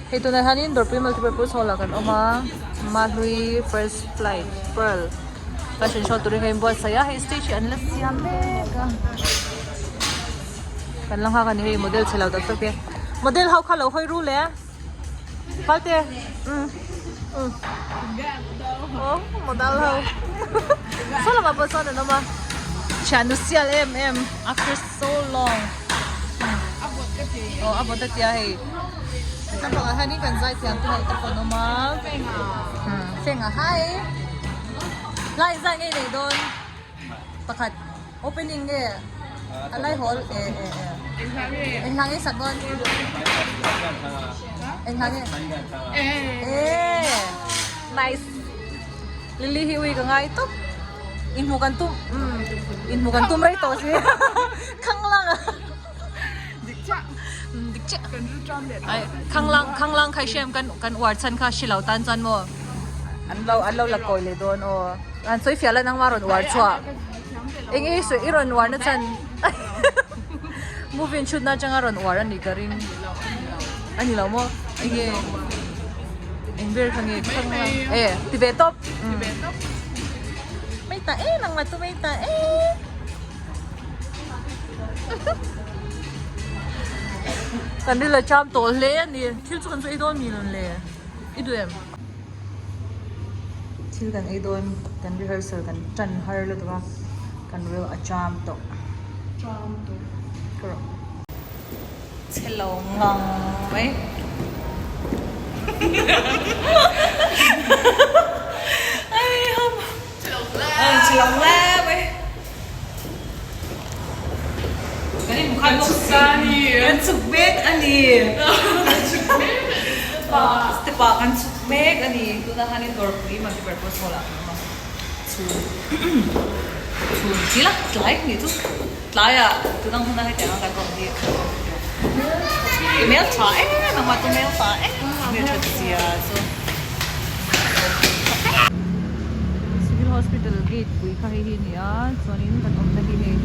Hei tunah hianin Dawrpui Multipurpose Hall ah kan awm a, Mahlui First Flight Pearl Fashion Show turin ka inbuatsaih a, hei stage hi an la siam mek a, kan la nghak a ni hei model chhe lo tak tak te, model ho kha lo hawi ru le Palte umm umm aw model ho saw lamah pawh sawn an awm a, thiannu sial em em after so long aw a vawt a tia hei. Thlalakah hianin kan zai thiam te ho te pawh an awm a Fenga hi lai zai ngei nei dawn pakhat opening nge a lai hawl e e e eng hla nge sak dawn eng hla nge e nice Lily hi ui ka ngai tawp inhmu kan tum inhmu kan tum rei tawh si khanglang a. Dik chiah. Dik chiah. Kan ru ṭam leh Ai, khanglang khanglang khai hriam kan kan uar chhan kha hri lo tan chuan maw an lo an lo la kawi leh dawn aw. An sawi fiah la nangma rawn uar chhuah. Eng nge i sawi i rawn uar na chhan movie an shoot na atanga rawn uar a nih ka ring. A ni lo maw? Eng nge eng ber kha nge khanglang e ti ve tawp. Ti ve tawp. Mai ta e nangma chu mai ta e. Kan ri la cham tawh hle a ni thil chu kan chu ei dawn mi rawn le i duh em thil kan ei dawn kan rehearsal kan tan har lutuk a kan ril a cham tawh cham tawh ka rawh chhe lo ngang mai ai hâm chhe lo hle chhe lo hle mai. Kan chhuk a ni. Kan chhuk mek a ni. Step ah kan chhuk mek a ni. Tunah hianin dawrpui multipurpose hall ah kan awm a. Chhun chhun chi la tlai ni chu tlaiah tunang huna hetiang a kan awm hi hmel tha em em a chu hmel tha em em a tha zia chu. Civil Hospital gate pui kha hei hi a ni a chuanin kan awmna hi hei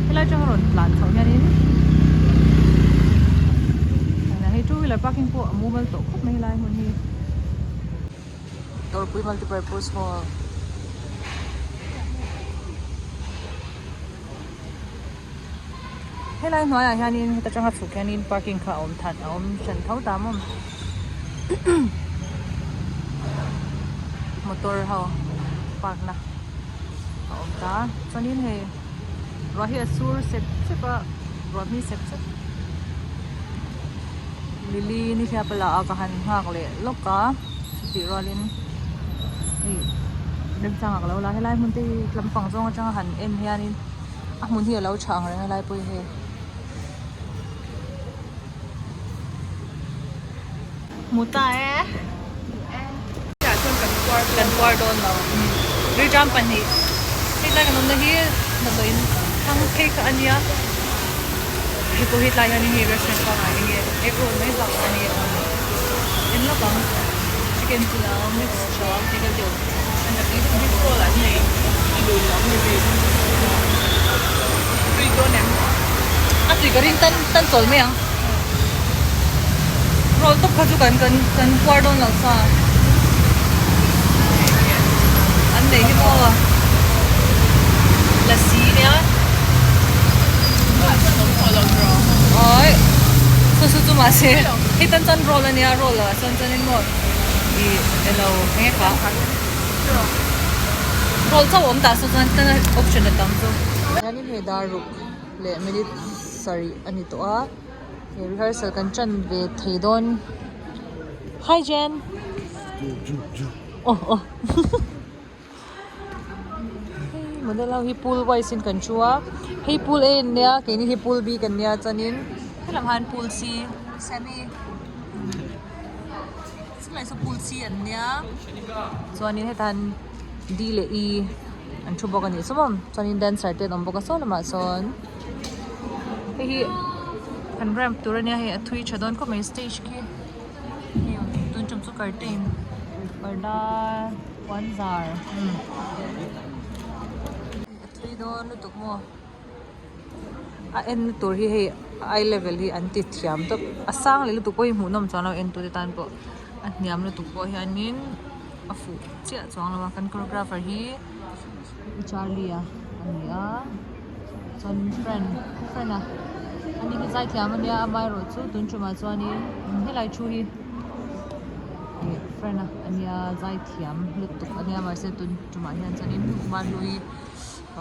helai atanga rawn tlan chhoh hianin hei two wheeler parking pawh a mumal tawh khawp mai helai hmun hi Dawrpui multipurpose hall. Helai hnuaiah hianin heta tanga chhuk hianin parking kha a awm that a awm hran tho ta maw motor ho park na a awm ta chuanin hei ruah hi a sur sep sep a ruah hmi sep sep lily ni hriat pala a ka han nghak leh lawk a chutih rualin hei remchangah ka lo la helai hmun te hi lampang zawng atanga han en hianin. A hmun hi a lo tha ang reng a lai pawh hi hei. Hmu ta e. Kan puar dawn lo. Rilṭam pahnih. Hei tlai kan awmna hi damdawiin thlang phei kha a nia. Hei pawh hi tlai hianin hei restaurant pangngai enge egg roll mai bak a ni a. En lawk ang. Chicken pulao mix tha tih vel te awm. Beef roll an nei i lui lo ni bik tui dawn em? A tui ka ring tan tan chawl mai ang. Roll tawp kha chu kan kan kan puar dawn lo sa. An nei hi maw lassi nia. Oi chu chu chu mahse hei tan chuan roll ania roll ah chuan chuanin maw i elo enge kha. Roll chauh awm tah saw chuan tana option a tam chu. Hianin hei dar ruk leh minute sarih a ni tawh a he rehearsal kan tan ve thei dawn hi Jen aw aw hei model ho hi pool wise in kan thu a hei pool A an nia keini hi pool B kan nia chuanin helam han pool C Sammy. Chulai saw pool chi an nia chuanin heta hian D leh E an thu bawk a nih chu maw chuanin dancer te an awm bawk a saw lamah sawn hei hi an ramp tur ania hei a thui tha dawn khawp mai stage khi hei tun tum chu curtain parda puan zar a thui dawn lutuk maw. A en na tur hi hei eye level hi an ti thiam tawp a sang leh lutuk pawh hi hmuhnawm chuan lo en tute tan pawh a hniam lutuk pawh hianin a fuh chiah chuang lo a kan choreographer hi Charlie a ani a chuan friend friend a ani hi zaithiam ania amaherawhchu tun tumah chuanin helai thu hi ih friend a ania zaithiam lutuk ania mahse tun tumah hian chuanin Mahlui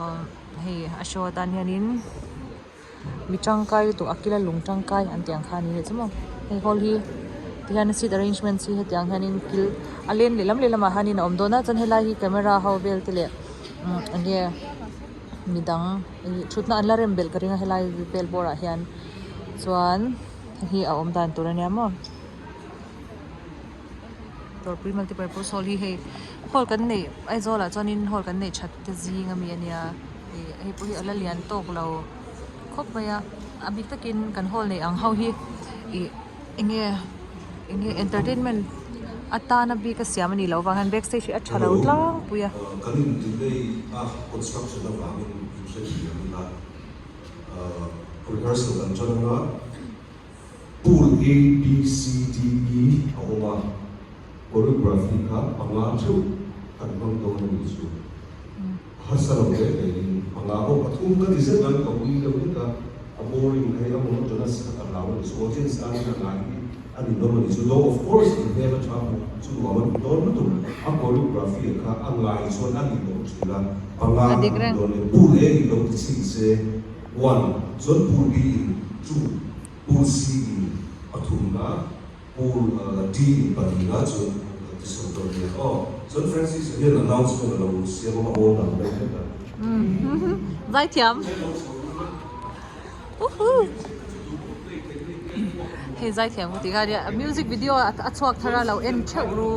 ahh hei a show atan hianin mi tangkai lutuk a kila lung tangkai an tih ang kha a ni leh chu maw hei hall hi tihian seat arrangement hi hetiang hianin kil a leng lehlam lehlamah hianin a awm dawn a chuan helai hi camera ho vel te leh umm enge midang ih thutna an la rem belh ka ring a helai vel bawr ah hian chuan hei hi a awm dan tur ania maw. Dawrpui multipurpose hall hi hei hall kan neih Aizawl ah chuanin hall kan neih that te zing ami ania ih hei pawh hi a la lian tawk lo khawp mai a a bik takin kan hall neih ang ho hi ih eng nge eng nge entertainment atana bik a siam anih loh vang hian back stage hi a tha lo tlangpui a. Kan in delay a construction avangin in hrethiam ila rehearsal kan tan anga. Pool A, B, C, D, E a awm a, choreography kha panga theuh kan hmang dawn a nih chu. Harsa lo hle hlein panga pawh pathum ka ti zet ang ka ui deuh hlek a, a boring hei a monotonous kha ka hlau a nih chu. Audience tan hian a ngai hi a ni dawn a nih chu. Though of course in hmel a tha hmuh chu nuam a ni dawn lutuk, a choreography kha a ngai chuan a ni lo thin a, panga A dik kan reng. dawn e. Pool A in lo ti chhin se. One, chuan Pool B in two, Pool C in pathumna, Pool D in palina chuan kan ti sawi dawn nia aw. Chuan Francis hian announcement a lo siam a, a awn dan deuh hlek a. Zaithiam. Woohoo. Hei zaithiam ka ti kha nia music video a chhuak thar a lo en theuh ru.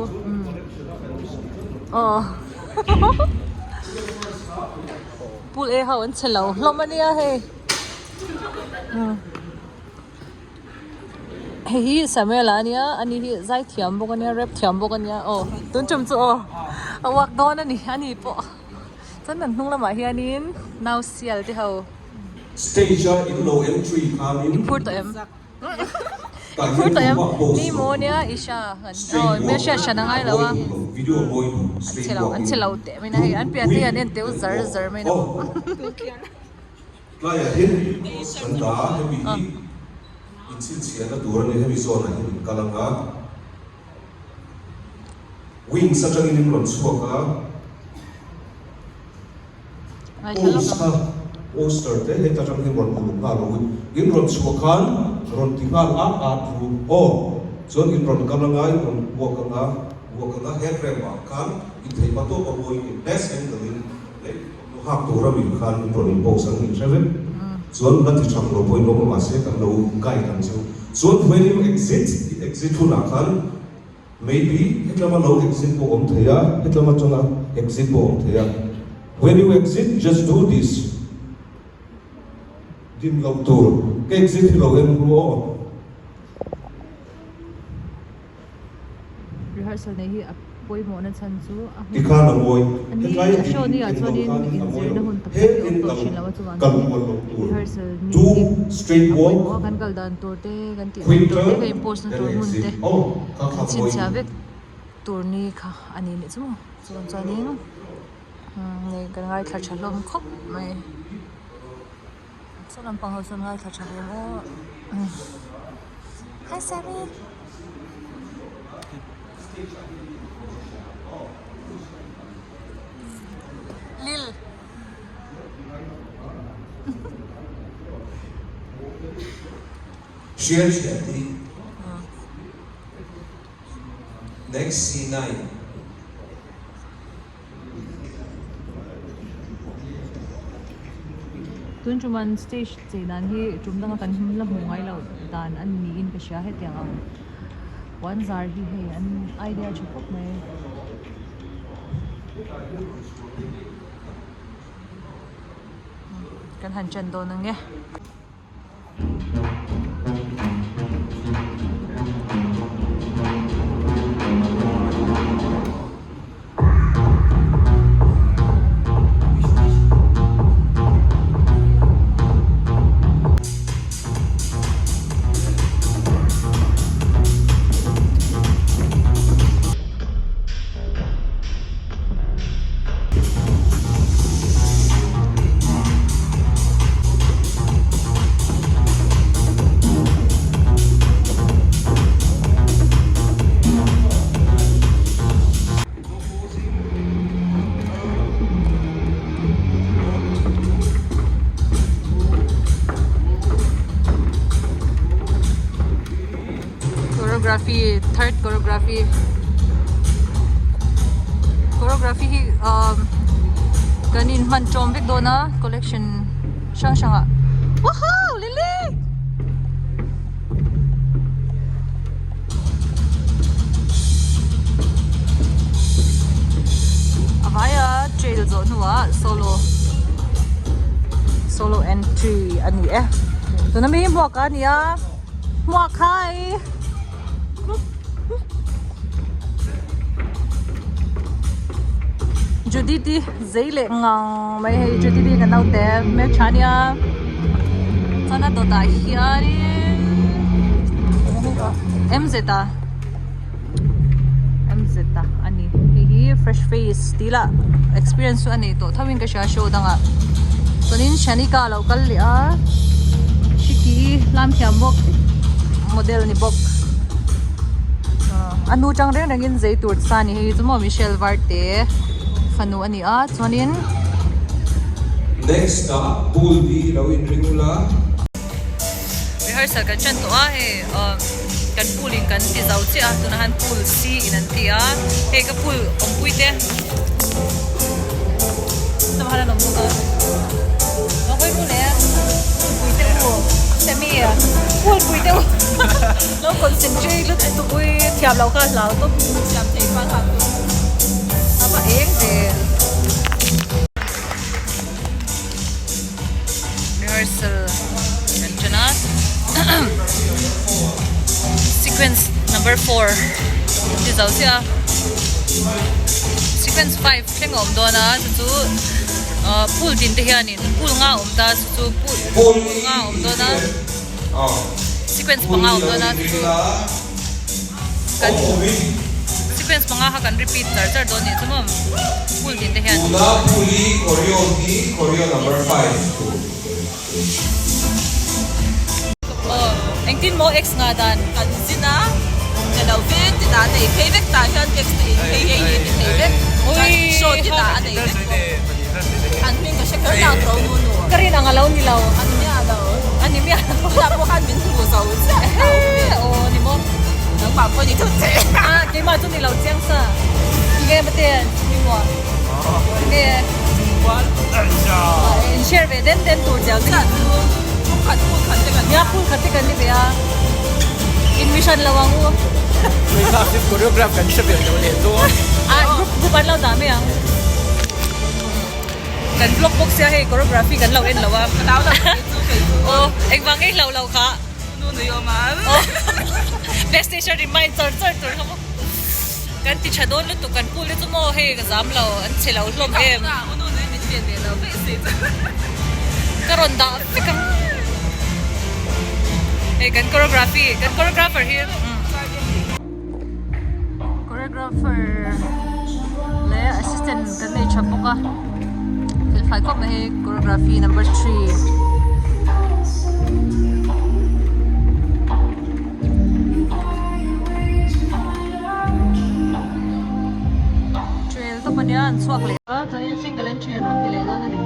Aw. Pool A ho an che lo hlawm a nia hei hei hi Samuel a nia ani hi zai thiam bawk a nia rap thiam bawk a nia aw tun tum chu aw a uak dawn a ni ani pawh chuan an hnung lamah hianin nau sial te ho Stage a in lo entry khanin in phur tawh em. I phur tawh em? Ni maw nia Isha aw hmelhriat hran a ngai lo a an che lo an che lo teh mai na hei an pian te hian en teu zar zar mai na Tlaiah hian kan dah a hemi hi inchhinchhiahna tur a ni hemi zawnah hian in kal ang a wings atangin in rawn chhuak a. Post kha poster te heta tang hian rawn uluk nghal rawh u, in rawn chhuah khan rawn ti nghal at at ru aw, chuan in rawn kal anga in rawn walk anga walk anga he ramp ah khan in theih hma tawp a mawi in best angle in leh hak tur a mil khan in rawn in post ang in hre vek chuan la ti thak lo pawh in awm a mahse kan lo guide ang cheu chuan when you exit in exit hunah khan Maybe hetlama lo exit pawh awm thei a, hetlama atanga exit pawh awm thei a. When you exit, just do this. Din loh tur. Ka exit hi lo en ru aw. Rehearsal nei hi a pawimawhna chhan chu a hun Tikhan a mawi. A ni Hetlai a show din ni ah en lo chuanin khan a mawi inzirna lo. hun tak He tak hi a in awm tawh kal thin lo a chuvang kal chuanin kual loh tur. rehearsal ni Do hi straight a walk. pawimawh a kan kal dan tur te kan tih dan Quick tur te turn kan in post na then tur hmun exit. te Aw kha kan kha mawi. chhinchhiah vek tur ni kha a ni nih chu maw chuvang chuanin umm hei kan ngaithla tha hlawm khawp mai saw lampang ho chuan ngaithla tha ve maw hi Sammy. Lil. Share chhiat hi next C nine. Tun chuman stage chei dan hi tum danga kan la hmuh ngai loh dan a niin ka hria hetiang ang puan zar hi hei an idea tha khawp mai. Kan han chen dawn ang e. Choreography third choreography choreography hi umm kan in hman tawm vek dawn a collection hrang hrang ah woohoo Lily a vaia trail zawh hnuah solo solo entry a ni e tuna mi hi hmuak a ni a. Hmuak khai! Judith-i zei leh ngang mai hei Judith-i ka naute hmeltha ania chuan a dawtah hianin M_Z-a M_Z-a a ni hei hi fresh face tih lah experience chu a nei tawh tho in ka hria show dangah chuanin Shanika a lo kal leh a Shiki lam thiam bawk model ni bawk a nu tang reng rengin zei tur sa a ni hei chu maw Michelle Varte fanu a ni a chuanin. Next ah pool hi lo inring ula. Rehearsal kan ṭan tawh a hei ah kan pool in kan ti zo chiah a tunah hian pool C in an ti a hei ka pool awmpui te chuvang hian an awm bawk a lo hawi ru leh pool pui te u Sammy pool pui te u lo concentrate lutuk ui thiam loh kha a hlau tawp Siam thei fal hak tu. A va eng ve. Rehearsal kan ṭan a sequence number 4 ti zo chiah a sequence 5 thleng a awm dawn a chu chu ah pool din te hianin pool nga a awm ta chu chu pool nga a awm dawn a sequence panga a awm dawn a chu chu kan sequence panga kha kan repeat char char dawn nih chu maw pool din te hian. Tuna pool hi choreo hi choreo number 5 tur. Aw engtin maw ex nga dan. Kan zin a ni lo ve ti dah nei phei vek tah hian ex te in phei hei hi ti thei vek chuan show ti dah a nei vek bawk an hming ka hre kher tak ro nu nu. Ka rin ang a lo ni lo. A ni miah lo. A ni miah lo. Tunah pawh khan min hmu zo chiah tho. Aw ni maw. Nangmah pawh ni thut che. Ah keimah chu ni lo chiang sa. Tinge mate ni maw. Tinge. In share ve den den tur chiang te. Phul khat phul khat te kan. Nia phul khat te kan ni ve a. In mission lo ang u. Choreograph kan hre ve lo leh dawn. Ah group group an lo dah mai ang. Kan vlog bawk sia hei choreography kan lo en lo a. Ka hlau lo kei chu kei chu. Aw engvang nge hlau lo kha. Nu nui awm ang. Aw PlayStation remind char char tur kha maw. Kan ti tha dawn lutuk kan pool te chu maw hei ka zam lo an chhe lo hlawm em. U nu nui min ven ve lo vek si chu. Ka rawn dah vek ang. Hei kan choreography kan choreographer hi. Choreographer leh assistant kan nei tha bawk a thil fai khawp mai hei choreography number 3 trail tawp ania an chhuak leh a chuanin single entry an rawn ti leh dawn a ni.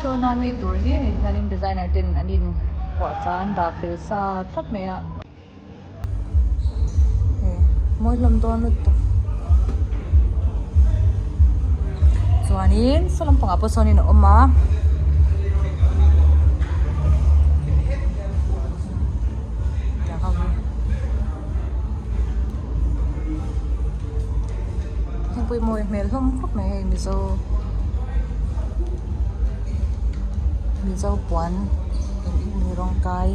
Tuna mi tur hi hei hianin designer ten an in puahchah an dah fel sa thlap mai a hei mawi hlawm dawn lutuk chuanin saw lampangah pawh sawnin a awm a. pawh hi mawi hmel hlawm khawp mai hei mizo mizo puan eng eng nge rawng kai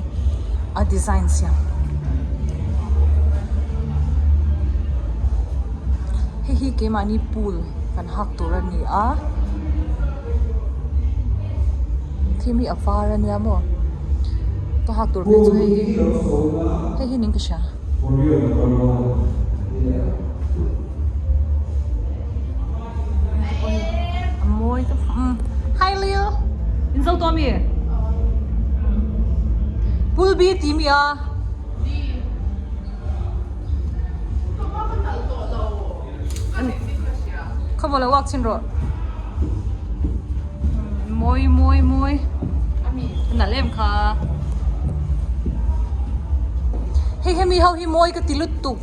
a design siam hei hi keimahni pool kan hak tur a ni a thim hi a var a nia maw ka hak tur phei chu hei hi hei hi niin ka hria. A mawi ta umm hi Lil in zo tawh ami pool B tih mi a. Khawmaw lo uak chhin rawh mawi mawi mawi a nalh em kha hei hemi ho hi mawi ka ti lutuk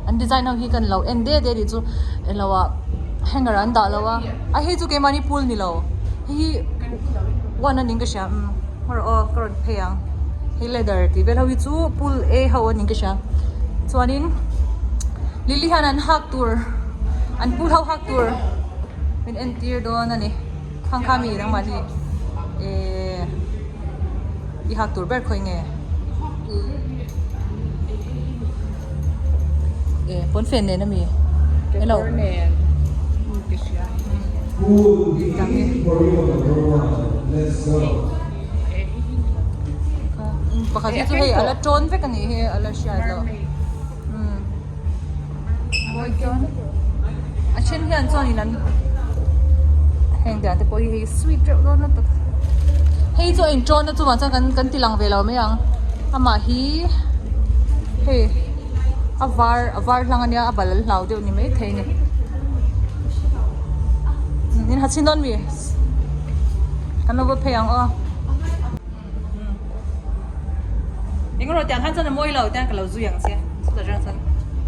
an design ho hi kan lo en de de tih chu englo ah hanger an dah lo a a hei chu keimahni pool ni lo hei hi one a niin ka hria umm haw rawh aw ka rawn phei ang hei leather tih vel ho hi chu pool a ho a niin ka hria chuanin lily hian an hak tur an pool ho hak tur min entir dawn a ni khang kha mi nangmahni ehh i hak tur ber khawi nge eh pawnfen nen ami hello pakhat hi chu hei ala tawn vek anih hi ala hriat loh umm mawi chuan a then hian chuanin an heng te ah te pawh hi hei sweet reuh dawn lutuk hei chu a in tawn na chungah chuan kan kan ti lang ve lo mai ang amah hi hei a var a var hlang ania a bal an hlau deuh ni maithei a ni in ha chhin dawn mi kan lo va phei ang aw. Eng erawh tiang khan chuan a mawi lo tiang ka lo zui ang che chutah atang chuan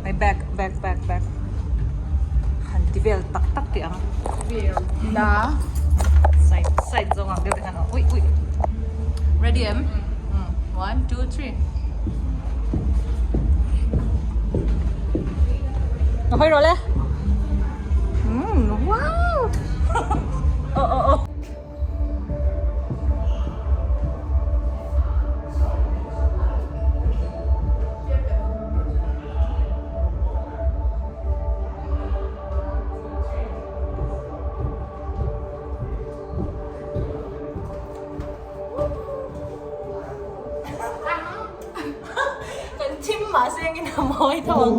my back back back back han ti vel tak tak teh ang side side zawng ang deuh te khan ui ui ready em 1 2 3 Ka hawi rawh le wow oh oh oh Kan thim mah se engin a mawi tho ang.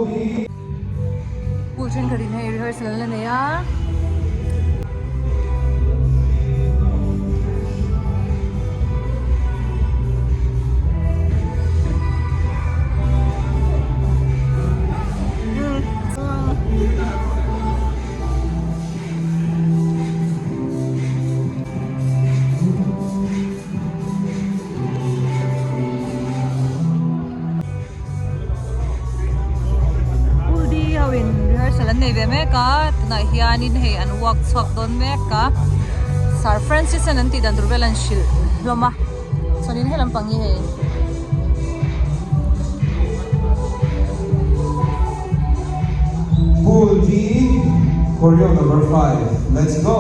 School thenkhat in hei rehearsal an la nei a. Udi ho in rehearsal an nei ve mek a tunah hianin hei an walk chhuak dawn mek a Sir Francis an an tih dan tur vel an hrilh hlawm a chuanin he lampang hi hei Udi choreo number 5 let's go.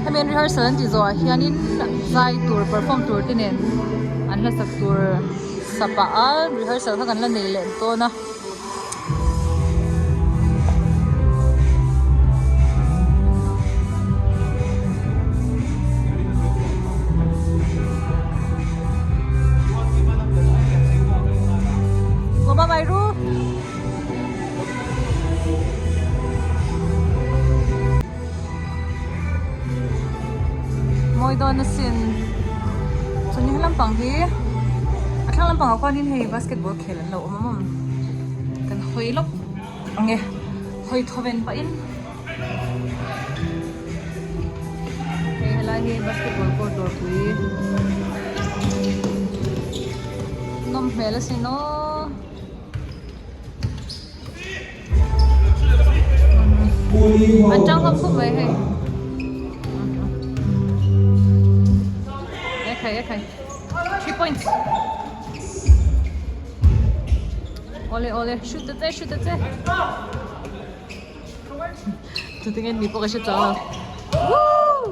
Hemi an rehearsal an tih zawhah hianin zai tur perform tur te nen an hla sak tur sa pah a rehearsal kha kan la nei leh dawn a. Mawi dawn asin chuan he lampang hi a thlang lampang ah khuanin hei basketball khel an lo awm a maw kan hawi lawk ang e hawi thawven pahin hei helai hi basketball court dawr pui nawm hmel asin aw. An tang hlawm khawp mai hei. Ekhai ekhai. 3 points. Awle awle shoot ta che shoot ta che. Tute nge ni pawh ka hre chang lo. Woo!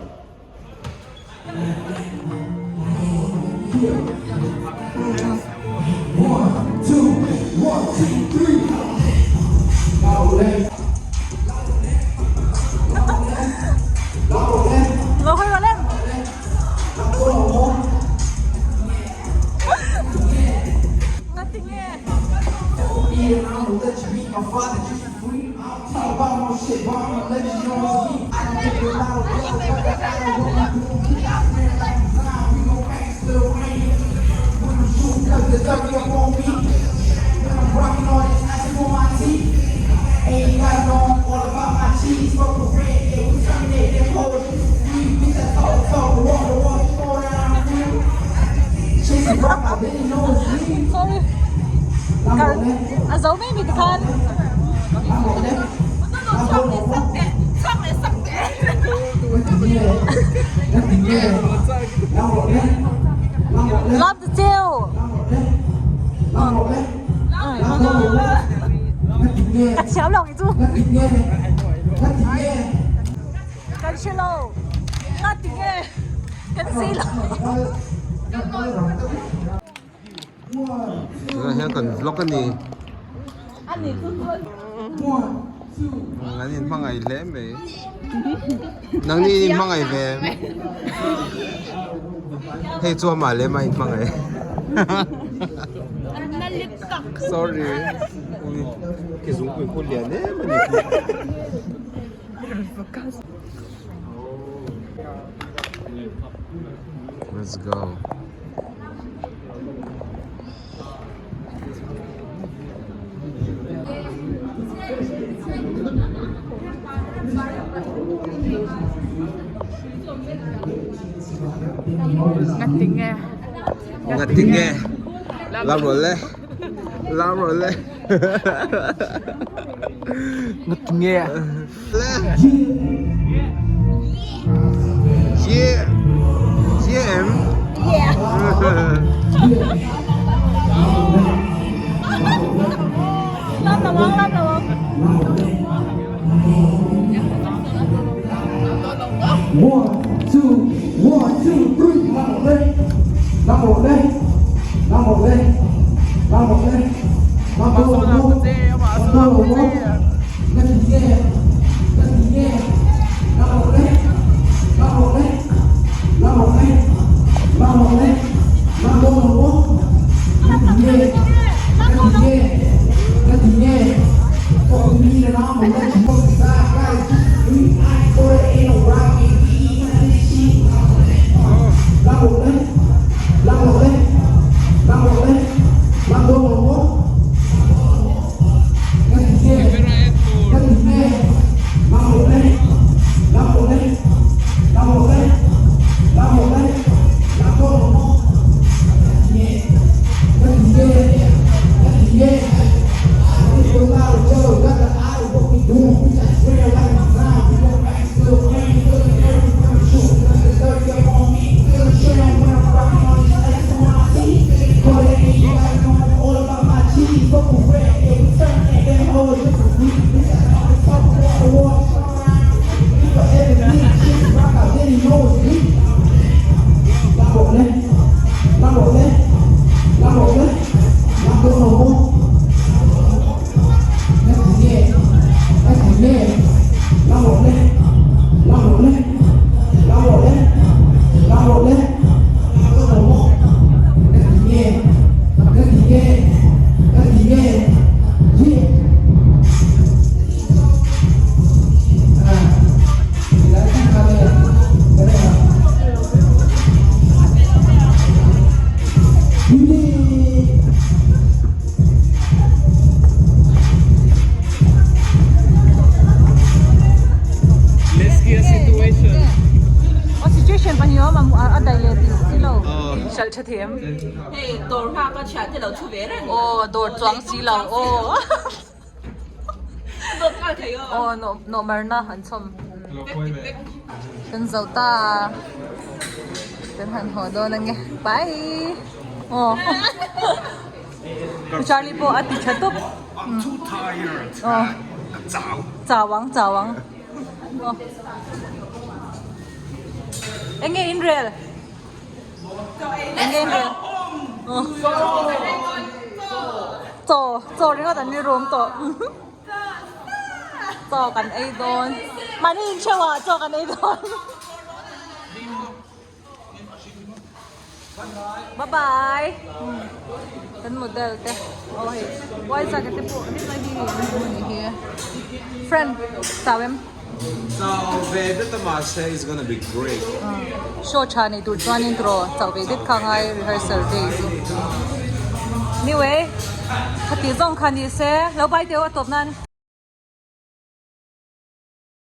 Lo hawi rawh lem. Ngatinge? Sorry. Kal a zo mai mi tikhan. Love the tail. Ka thiam lo i chu. Kan hre lo. Nga ti nge kan si lo. Tunah hian kan vlog a ni. An in hmangaih hle mai. Nangni in hmangaih ve em? Hei chu amah leh amah in hmangaih. Sorry. Ke zungpui khu lian em a ni. Let's go. Ngatinge. Ngatinge. Lam rawh le. Lam rawh le. Ngatinge. Le. Yeah. Yeah em. Yeah. Lam lo ang, lam lo ang. Aw situation pahnih a awm a a daih leh tih si lo. Hralh tha thiam. Hei dawr nghak a thian te lo thu ve reng. Aw dawr chuang si lo aw. Dawr nghal thei aw. Aw nawh nawh marna an chhawm. Kan zo ta. Kan han haw dawn ange. Bye! Aw. Charlie pawh a ti tha tawp. I'm too tired. Aw. Ka chau. Chau ang, chau ang. Aw. Enge in rel? Enge in rel? Aw. Chaw, chaw ringawt an ni rum tawh. Chaw kan ei dawn. Mahni intheuh ah chaw kan ei dawn. Bye bye. Kan model te. Aw hei. Wai zak te pawh hei hi an hi. Friend, chau em? Chau ve det a mahse it's gonna be great. Show tha nei tur chuanin tiraw chau ve det kha ngai rehearsal day chu. Anyway, khati zawng kha ni se lo bai teu a tawp nan.